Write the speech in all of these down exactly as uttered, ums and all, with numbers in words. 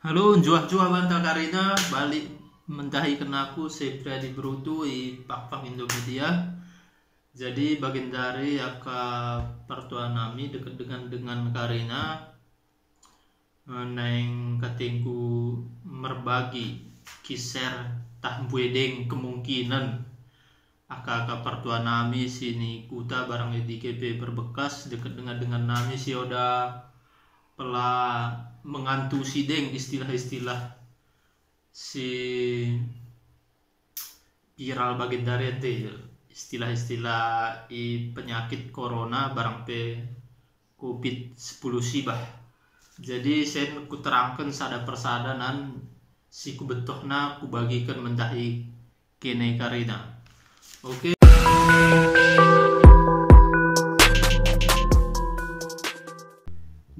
Halo, njuah-juah banta karina, balik mendahi ken aku, Sepriadi Berutu, i Pakpak Indomedia. Jadi, bagendari aka partua nami dekket dengan-dengan karina, eh, naing katengku merbagi, kiser, tah mbue deng kemungkinen aka-aka partua nami sini kuta barang i dike pe berbekas dekket dengan-dengan nami si oda pella mengantusi deng istilah-istilah si viral bagendari ente, istilah-istilah i penyakit corona barang pe covid sepuluh sibah. Jadi sen kuterangken sada persada nan si kubettohna kubagiken mendahi kene karina. Oke.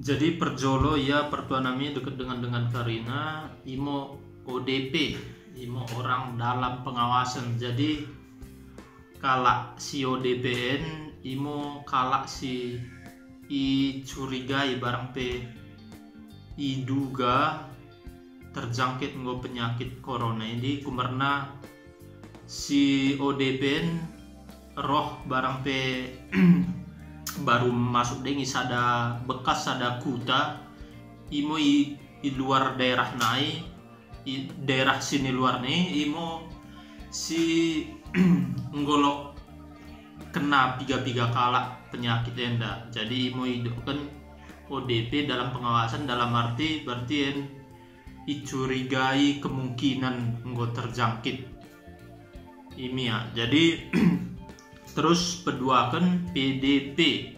Jadi perjolo ia partua nami dekket dengan-dengan karina, imo O D P, imo orang dalam pengawasan. Jadi kalak si O D P en, imo kalak si icurigai barang pe iduga terjangkit enggo penyakit corona idi, kumerna si O D P en roh barang pe baru masuk deng i sada bekkas sada kuta, imo i, i luar daerah nai, i daerah sini luar ni, imo si enggo lot kena piga-piga kalak penyakit enda. Jadi imo idokken O D P dalam pengawasan, dalam arti berarti en icurigai kemungkinan enggo terjangkit. Imo ia. Jadi terus peduaken P D P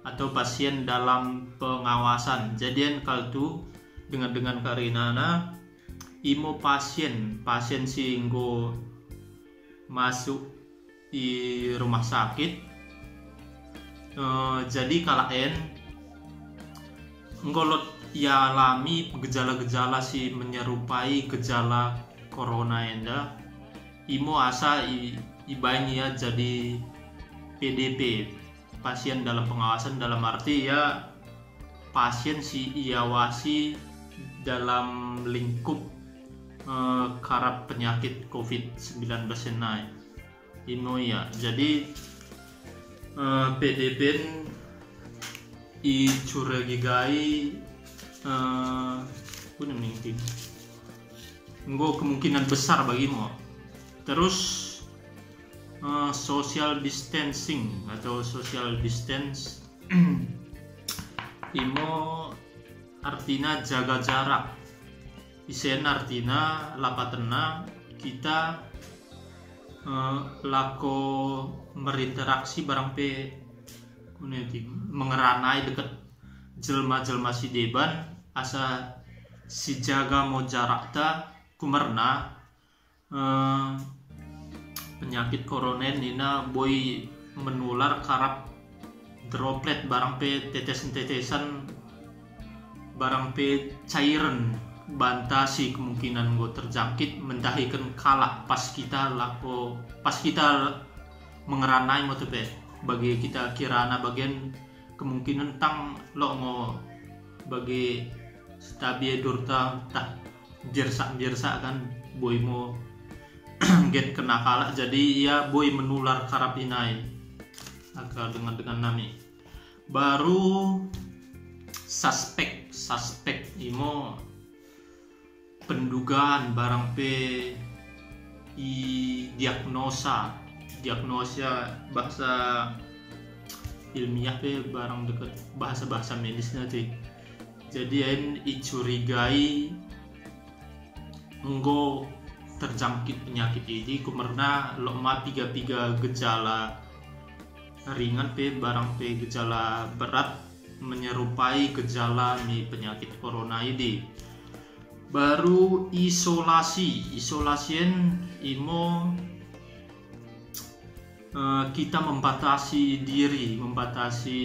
atau pasien dalam pengawasan. Jadi en kalak tu dengan-dengan karinana imo pasien, pasien si enggo masuk i rumah sakit. Eh, jadi kalak en enggo lot ialami gejala-gejala si menyerupai gejala corona enda, imo asa i, ibaing ia jadi P D P, pasien dalam pengawasan, dalam arti ia pasien si iawasi dalam lingkup, eh, karap penyakit covid sembilan belas nai. Imo ia. Jadi, eh, P D P en icurigai, eh, enggo kemungkinan besar bagi mo. Terus, eh, social distancing atau social distance imo artina jaga jarak. Isen artina, lapatenna kita, eh, lako merinteraksi barang pe, mengeranai dekket jelma-jelma sideban, asa sijaga mo jarakta, kumerna eh, penyakit corona nina boi menular karap droplet barang pe tetesen-tetesen barang pe cairen banta si kemungkinan enggo terjangkit mendahiken kalak pas kita lako, pas kita mengeranai mo tu pe. Bagi kita kirana bagen kemungkinan tang lot ngo bagi setabi durta tah birsak-birsak kan, boi mo ngget kena kalak, jadi ia boi menular karap inai aka dengan-dengan nami. Baru suspek, suspek imo pendugaan barang pe i diagnosa, diagnosa bahasa ilmiah pe barang dekket bahasa-bahasa medis nai. Jadi en icurigai enggo terjangkit penyakit idi, kumerna lot ma piga-piga gejala ringan pe barang pe gejala berat menyerupai gejala mi penyakit corona idi. Baru isolasi, isolasi en imo eh, kita membatasi diri, membatasi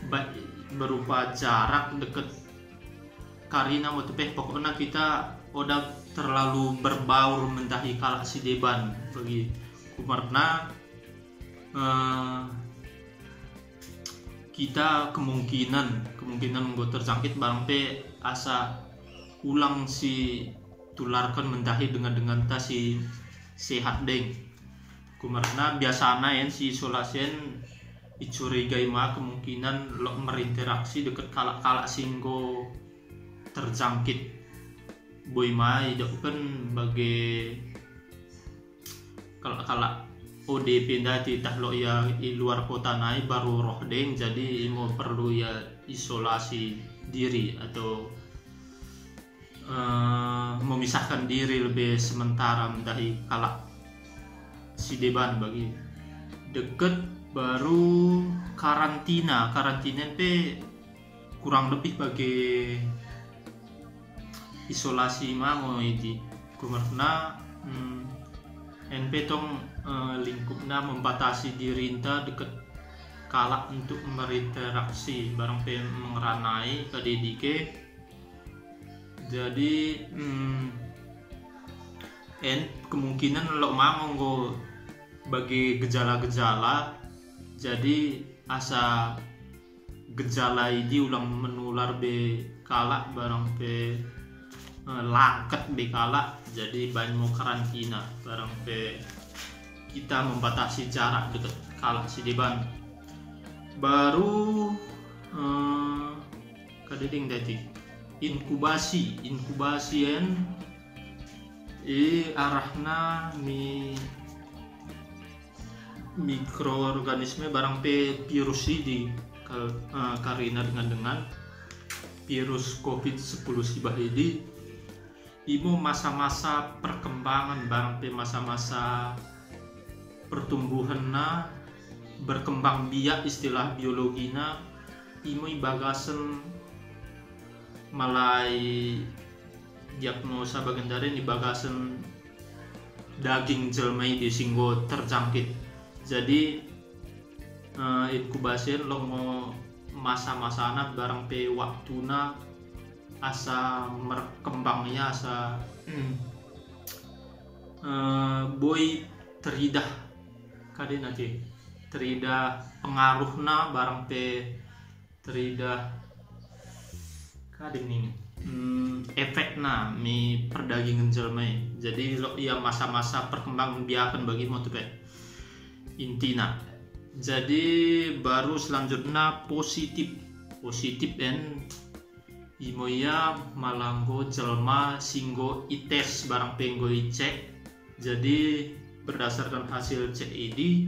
baik berupa jarak dekket karina mo tu pe, pokokna kita oda terlalu berbaur mendahi kalak sideban bagi kumerna, eh, kita kemungkinan, kemungkinan enggo terjangkit barang pe asa ulang sitularken mendahi dengan-denganta si sehat deng. Kumerna biasana en si isolasi en icurigai ma kemungkinan lot merinteraksi dekket kalak-kalak si enggo terjangkit. Boi ma idokken bage kalak-kalak O D P ndai, tah lot ia i luar kota nai baru roh deng, jadi imo perlu ia isolasi diri atau, eh, memisahkan diri lebih sementara mendahi kalak si deban bagi. Dekket baru karantina, karantina en pe kurang lebih bage isolasi ma ngo idi. Kumerna, mm, en pe tong, eh, lingkupna membatasi dirinta dekket kalak untuk merinteraksi, barang pe mengeranai kade dike. Jadi, mm, en kemungkinan lot ma ngo enggo bage gejala-gejala. Jadi asa gejala idi ulang menular be kalak barang pe, eh, langket be kalak, jadi bain mo karantina barang pe kita membatasi jarak dekket kalak si deban. Baru, eh, kade deng dati inkubasi, inkubasi en i arahna mi mikroorganisme barang pe virus idi kal-, eh, karina dengan-dengan virus covid sepuluh sibah idi. Imo masa-masa perkembangan barang pe masa-masa pertumbuhanna, berkembang biak istilah biologina, imo ibagasen malai diagnosa bagendari ibagasen daging jelma idi si enggo terjangkit. Jadi, eh, inkubasi en lot ngo masa-masana barang pe waktuna asa merkembang ia asa, eh, boi teridah kade nate, teridah pengaruhna barang pe teridah kade ning, mm, efekna mi perdagingen jelma i. Jadi lot ia masa-masa perkembang biaken bagi mo tu pe intina. Jadi baru selanjutna positif. Positif en imo ia mala enggo jelma si enggo ites barang pe enggo icek. Jadi berdasarkan hasil cek idi,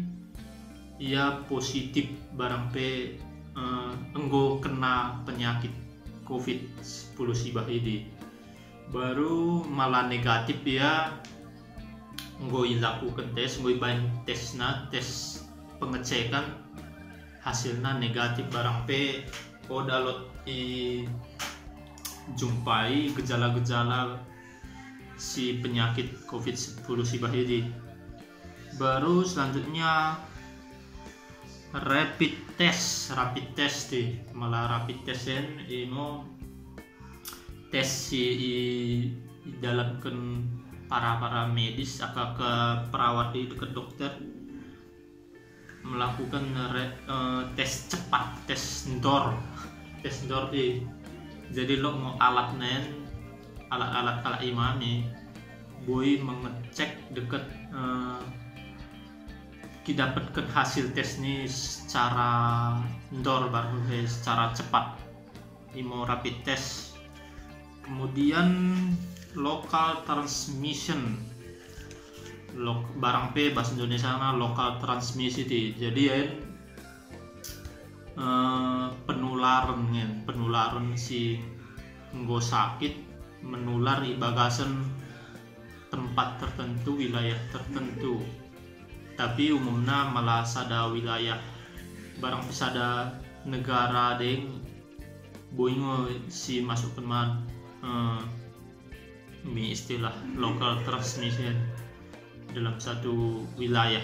ia positif barang pe, eh, enggo kena penyakit covid sepuluh sibah idi. Baru mala negatif ia enggo ilakuken tes, enggo ibain tesna, tes pengecekan, hasilna negatif barang pe oda lot ijumpai gejala-gejala si penyakit covid sepuluh sibah idi. Baru selanjutnya rapid test, rapid test i, mala rapid test en imo tes si idalanken para-para medis aka perawat i dekket dokter melakukan re-, eh, tes cepat, tes ndor, tes ndor i. Jadi lot ngo alatna en, alat-alat kalak i ma mi boi mengecek dekket, eh, kidapetken hasil tes ni secara ndor barang pe secara cepat. Imo rapid test. Kemudian local transmission. Lok-, barang pe bahasa Indonesiana local transmission i. Jadi en, eh, penularen ngen, penularen si enggo sakit menular ibagasen tempat tertentu, wilayah tertentu. Tapi umumna mala sada wilayah, barang pe sada negara deng, boi ngo si masukken ma, eh, mi istilah local transmission dalam satu wilayah,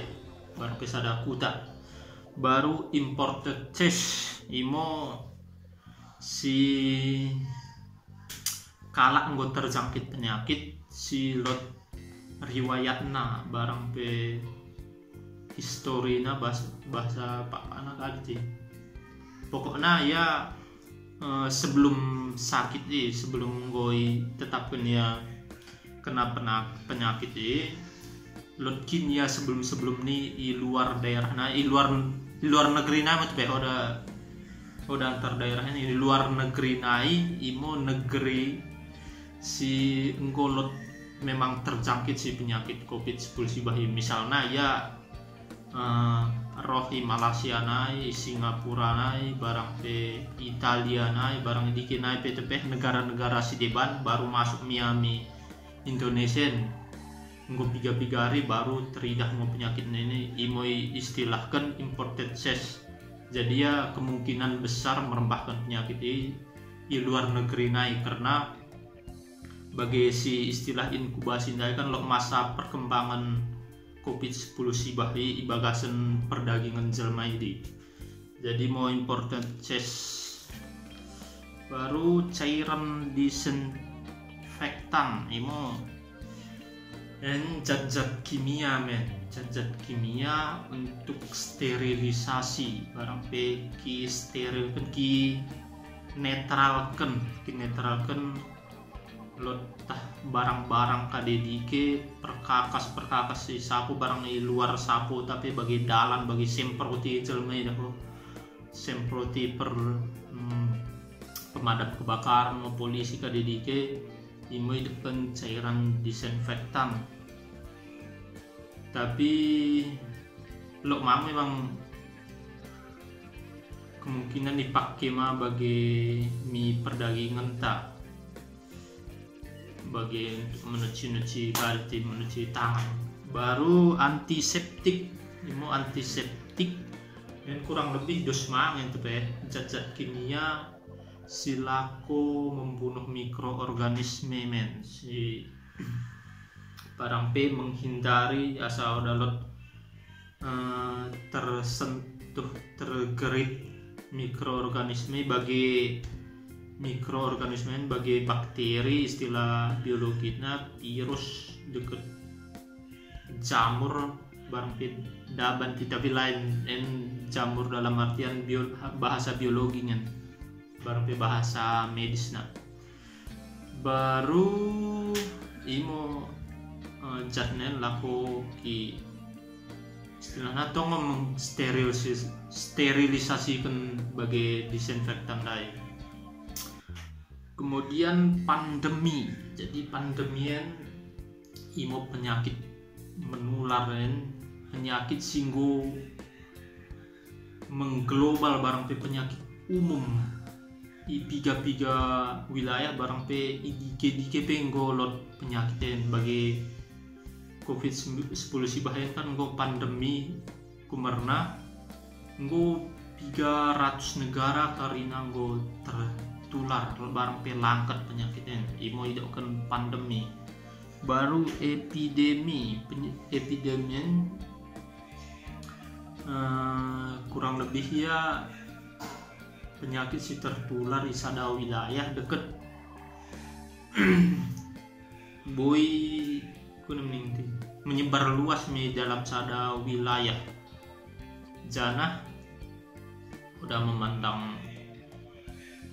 barang pe sada kuta. Baru imported case, imo si kalak enggo terjangkit penyakit si lot riwayatna barang pe historina bahas-, bahasa Pakpakna kade i. Pokokna ia, eh, sebelum sakit i, sebelum enggo itetapken ia kena pena-, penyakit i, lot kin ia sebelum-sebelum ni i luar daerah nai, i luar, i luar negeri nai mo tah pe, oda, oda antar daerah ni, i luar negeri nai, imo negeri si enggo lot memang terjangkit si penyakit covid sepuluh sibah i. Misalna ia, eh, roh i Malaysia nai, i Singapura nai, barang pe Italia nai, barang i dike nai pe tah pe, negara-negara sideban, baru masuk mi ami Indonesia. Enggo piga-piga ari baru teridah mo penyakit nai, imo iistilahken imported case. Jadi ia kemungkinan besar merembahken penyakit i, i luar negeri nai, karena bage si istilah inkubasi ndai kan lot masa perkembangan covid sepuluh sibah i, i bagasen perdagingen jelma idi. Jadi mo imported case. Baru cairan disinfektan, imo en zat-zat kimia men, zat-zat kimia untuk sterilisasi, barang pe kisterilken, kinetralken, kinetralken lot tah barang-barang kade dike, perkakas-perkakas i sapo, barang i luar sapo, tah pe bage dalan, bage semprot i jelma i dako, semprot i per, mm, pemadam kebakaran mo polisi kade dike, imo idokken cairan disinfektan. Tapi lot ma memang kemungkinan ipake ma bage mi perdagingenta, bage untuk menuci-nuci, berarti menuci tangan. Baru antiseptik, imo antiseptik, en kurang lebih dos ma en tah pe, zat-zat kimia si lako membunuh mikroorganisme men, si barang pe menghindari asa oda lot, eh, tersentuh, tergerit mikroorganisme, bage mikroorganisme bage bakteri, istilah biologina virus dekket jamur, barang pe daban, tapi lain en jamur dalam artian bio-, bahasa biologi ngen, barang pe bahasa medisna. Baru imo, eh, zat en lako ki, istilahna tong mengsterilisis-, sterilisasiken bage disinfektan ndai. Kemudian pandemi. Jadi pandemi en imo penyakit menular en, penyakit si enggo mengglobal, barang pe penyakit umum i piga-piga wilayah, barang pe i dike-dike pe enggo lot penyakit en. Bage covid sepuluh sibah en kan enggo pandemi, kumerna enggo piga ratus negara karina enggo tertular, barang pe langkat penyakit en, imo idokken pandemi. Baru epidemi, peny-, epidemi en, eh, kurang lebih ia penyakit si tertular i sada wilayah dekket boi, kuna mening ti, menyebar luas mi dalam sada wilayah. Janah oda memandang,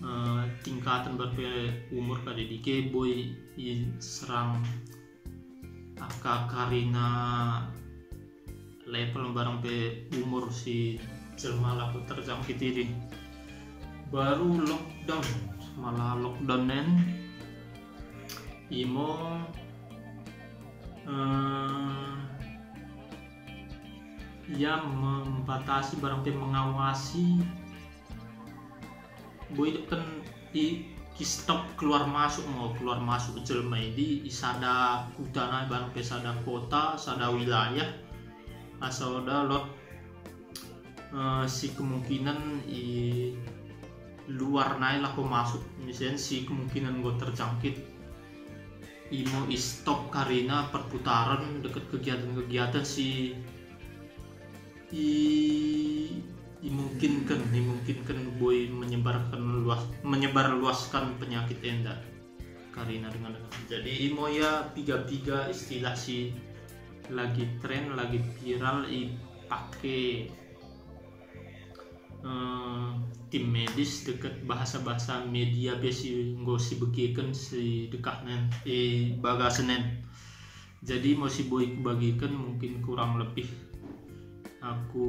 eh, tingkatan barang pe umur kade dike, boi iserang akka karina level barang pe umur si jelma lako terjangkit idi. Baru lockdown, mala lockdown en imo, eh, ia membatasi barang pe mengawasi, boi idokken i, kistop keluar masuk mo, keluar masuk jelma idi i sada kuta nai, barang pe sada kota, sada wilayah, asa oda lot, eh, si kemungkinan i luar nai lako masuk, misalna si kemungkinan enggo terjangkit, imo istop karina perputaran dekket kegiatan-kegiatan si i, imungkinken, imungkinken boi menyebarken luas, menyebarluaskan penyakit enda karina dengan-dengan. Jadi imo ia piga-piga istilah si lagi tren, lagi viral ipake eh, tim medis dekket bahasa-bahasa media pe si enggo sibegiken sidekkah nen, eh, bagasen nen. Jadi mo si boi kubagiken mungkin kurang lebih aku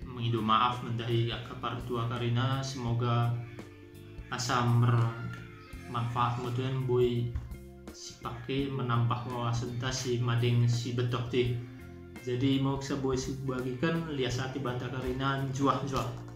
mengido maaf mendahi akka partua karina, semoga asa mermanfaat mo tuan boi sipake menambah wawasenta si madeng si bettoh ti. Jadi mo kessa boi sibagiken, lias ate banta karina, njuah-njuah.